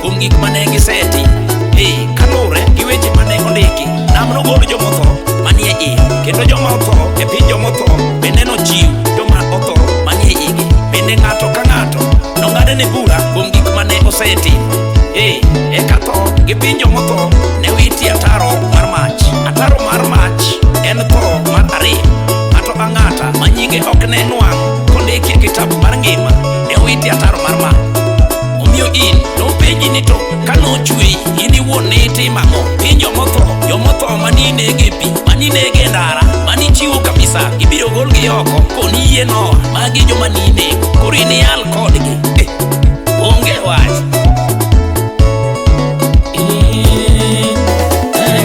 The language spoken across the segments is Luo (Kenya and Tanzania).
kuom gik mane gisetimo. Ee, kaluwore gi weche mane ondiki, nam nogol jomotho manie iye, kendo joma otho e piny jomotho bende nochiw joma otho manie igi. Bende ng'ato ka ng'ato nong'adne bura kuom gik mane osetimo. Ee, eka tho gi piny jomotho ne witi ataro mar mach. Ataro mar mach en tho mar ariyo. Ng'ato ang'ata ma nyinge ok ne nwang' kondiki e kitabu mar ngima ne owiti ataro mar mach. Omiyo in nopenji ni to ka nochweyi in iwuon ne itimo ang'o? Piny jomotho, jomotho maninege e pi, maninege e ndara, manichiwo kabisa, ibiro golgi oko koni yie Noa, magi joma ninego, koro iniyal kodgi. Eh, onge wach.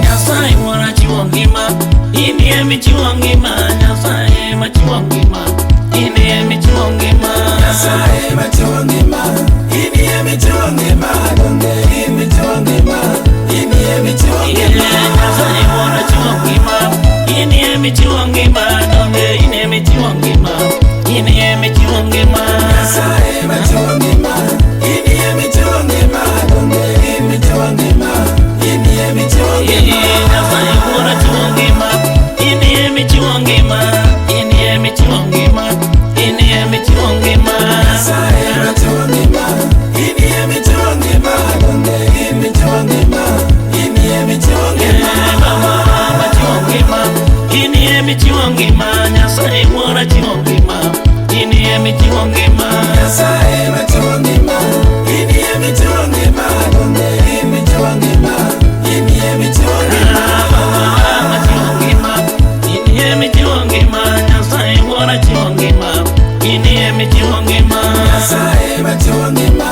Nyasaye wuora chiwo ngima, in ema ichiwo ngima, Nyasaye ema chiwo ngima, in ema ichiwo ngima. Nyasaye machiwo ngima, in ema ichiwo ngima, donge in michiwo ngima, in ema ichiwo ngima. Nyasaye wuora chiwo ngima, in ema ichiwo ngima, donge in ema ichiwo ngima, in ema ichiwo ngima. Nyasaye machiwo ngima, in ema ichiwo ngima, donge in michiwo ngima, in ema ichiwo ngima. Nyasaye wuora chiwo ngima, in ema ichiwo ngima, in ema ichiwo ngima, in ema ichiwo ngima. Nyasaye machiwo ngima, in ema ichiwo ngima, donge in michiwo ngima, in ema ichiwo ngima. Baba machiwo ngima, in ema ichiwo ngima, Nyasaye wuora chiwo ngima, in ema ichiwo ngima. Nyasaye machiwo ngima, in ema ichiwo ngima, donge in michiwo ngima, in ema ichiwo ngima. Baba machiwo ngima, in ema ichiwo ngima, Nyasaye wuora chiwo ngima, in ema ichiwo ngima. Nyasaye machiwo ngima,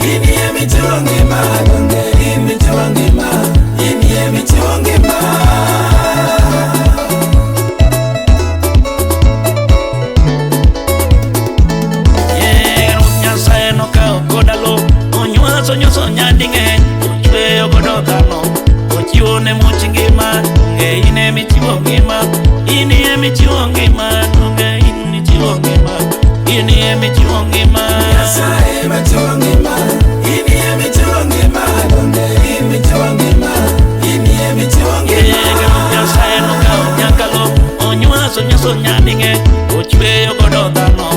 in ema ichiwo ngima, donge in michiwo ngima, in ema ichiwo ngima. Ruoth Nyasaye nokawo koda lo, onywaso nyoso nyading'eny, ochweyo godo dhano, ochiwo ne much ngima, donge in ema ichiwo ngima, in ema ichiwo ngima, donge in michiwo ngima, in ema ichiwo ngima. Nyasaye machiwo ngima, in ema ichiwo ngima, donge in michiwo ngima, in ema ichiwo ngima. Ruoth Nyasaye nokawo nyaka lo, onywaso nyoso nyading'eny, ochweyo godo dhano,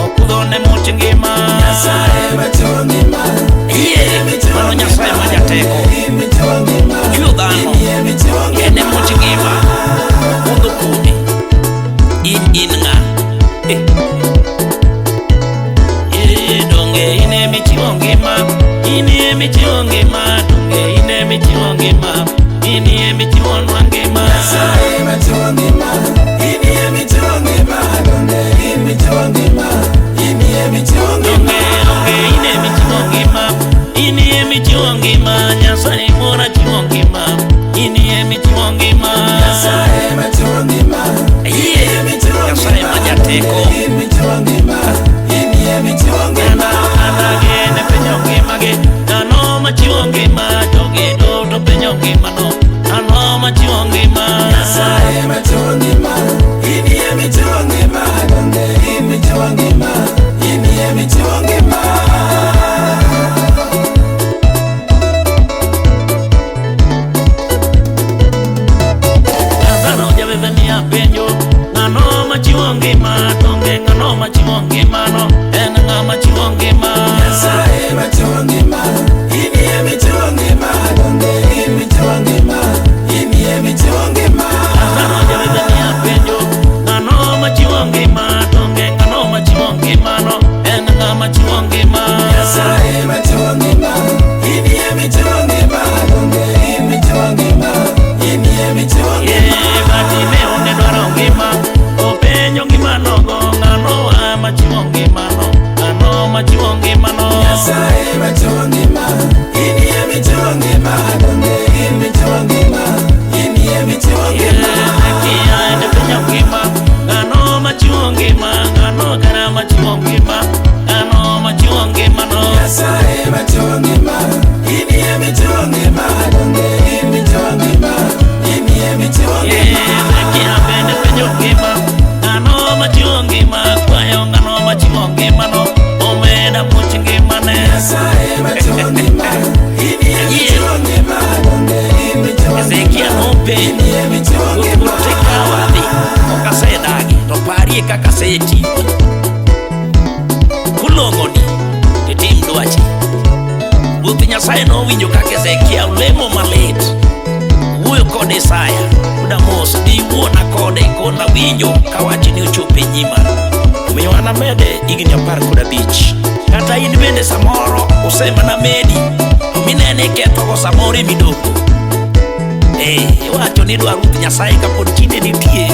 okudho ne much ngima. Nyasaye machiwo ngima, in ema ichiwo Mano Nyasaye ma jateko. in michiwo ngima, Ochweyo dhano, in ema ichiwo en e ngima. much ngima, okudho kuome. In in ng'a? Eh. Donge in ema ichiwo ngima, in ema ichiwo ngima, donge in ema ichiwo ngima, in ema ichiwonwa ngima. Nyasaye machiwo ngima, in ema ichiwo ngima, donge in michiwo ngima, in ema ichiwo ngima. Donge in ema ichiwo ngima, in ema ichiwo ngima, Nyasaye wuora chiwo ngima, in ema ichiwo ngima. Nyasaye machiwo ngima, in ema ichiwo Nyasaye ngima, ma jateko. donge in michiwo ngima, in ema ichiwo ngima. Anagene penjo ngimagi, ng'ano machiwo ngima, jogi duto penjo ngimano, ng'ano machiwo ngima. Nyasaye machiwo ngima, in ema ichiwo ngima, donge in michiwo ngima, in ema ichiwo ngima. Lazaro jabethania penjo, ng'ano machiwo ngima, donge ng'ano machiwo ngimano, en ng'a machiwo ngima. Nyasaye machiwo ngima, in ema ichiwo ngima, donge in michiwo ngima, penjo. In emichiwo Ruoth ngima. mondo tikawa adhi, ok asedagi, to parie kaka asetiyo. Kulong'oni, titim dwachi. Ruoth Nyasaye nowinjo kaka Hezekia olemo malit. Wuoyo kod Isaya, Wuoda mos, dhi iwuona kode kona winjo ka wachni ochopo e nyima. Omiyo anamede higni 15. Kata in bende samoro osemana medi, to minene ikethogo samoro emidongo. Iwacho ni idwa Ruoth Nyasaye kapod kinde nitie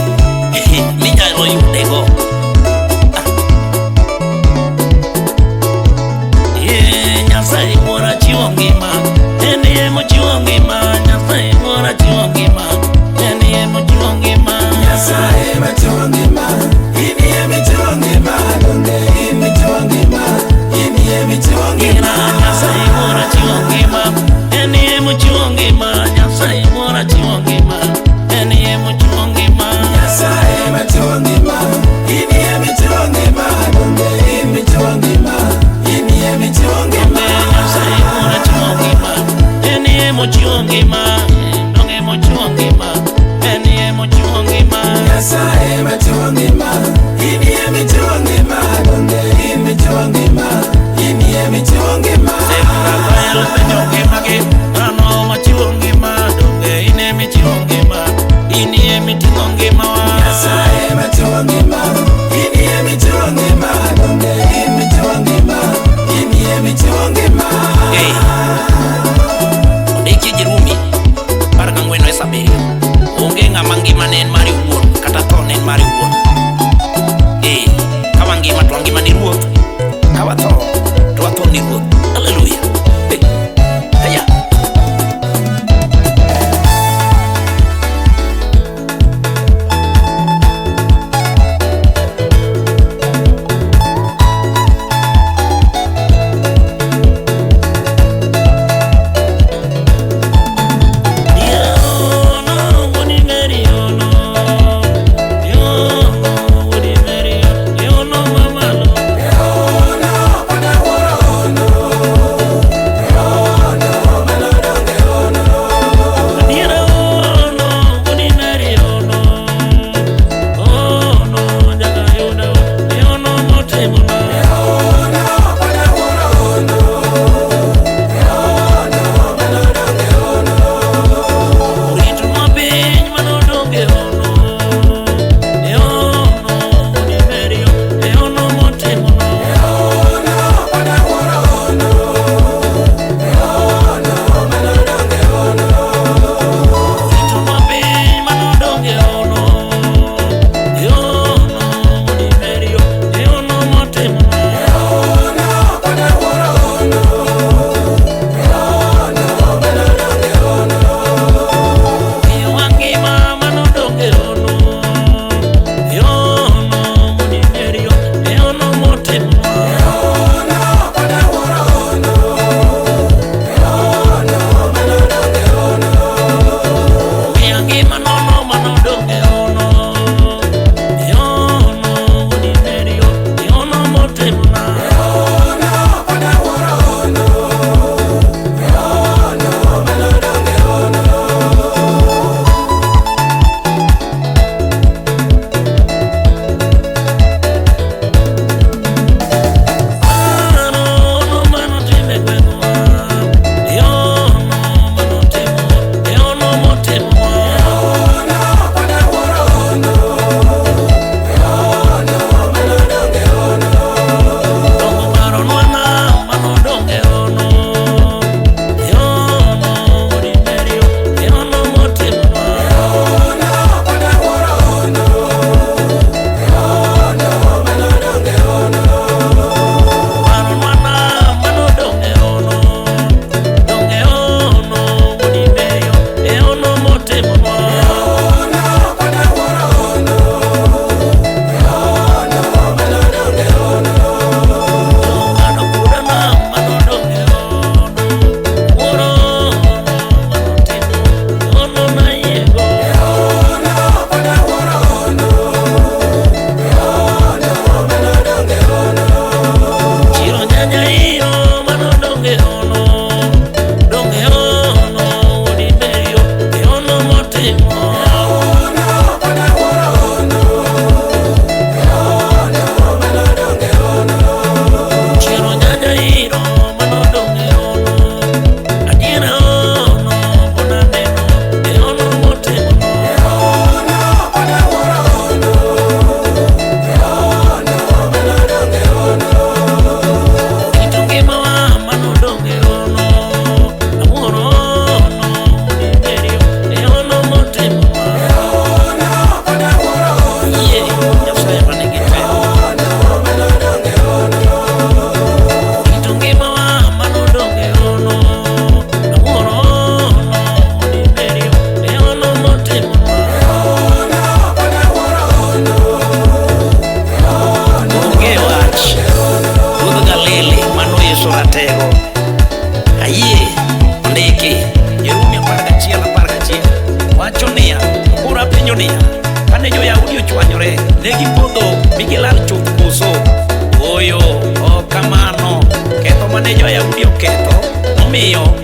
minyalo yudego. Nyasaye wuora chiwo ngima, en emochiwo ngima. Nyasaye wuora chiwo ngima, en emochiwo ngima. Nyasaye machiwo ngima, in emichiwo ngima, donge imichiwo ngima, in emichiwo ngima. Nyasaye wuora chiwo ngima, en emochiwo ngima. Nyasaye wuora chiwo ngima, en emochiwo ngima. Nyasaye machiwo ngima, in emichiwo ngima, donge imichiwo ngima, in emichiwo ngima. Nyasaye wuora chiwo ngima, en emochiwo ngima. Donge emochiwo ngima, en emochiwo ngima. Nyasaye machiwo ngima, in emichiwo ngima, donge imichiwo ngima, in emichiwo ngima. Rafael penjo ngimagi, dhano machiwo ngima, donge in emichiwo ngima, in emiting'o ngimawa. Nyasaye machiwo ngima, in emichiwo ngima, donge imichiwo ngima, in emichiwo ngima. Ondiki e Jirumi 14 wes 7. Onge ng'ama ngimane en mare owuon, kata thone en mare owuon. Apenjo niya, kane jo-Yahudi ochwanyore, ne gipodho mi gilal chuth koso? Ooyo, ok kamano. Ketho mane jo-Yahudi oketho nomiyo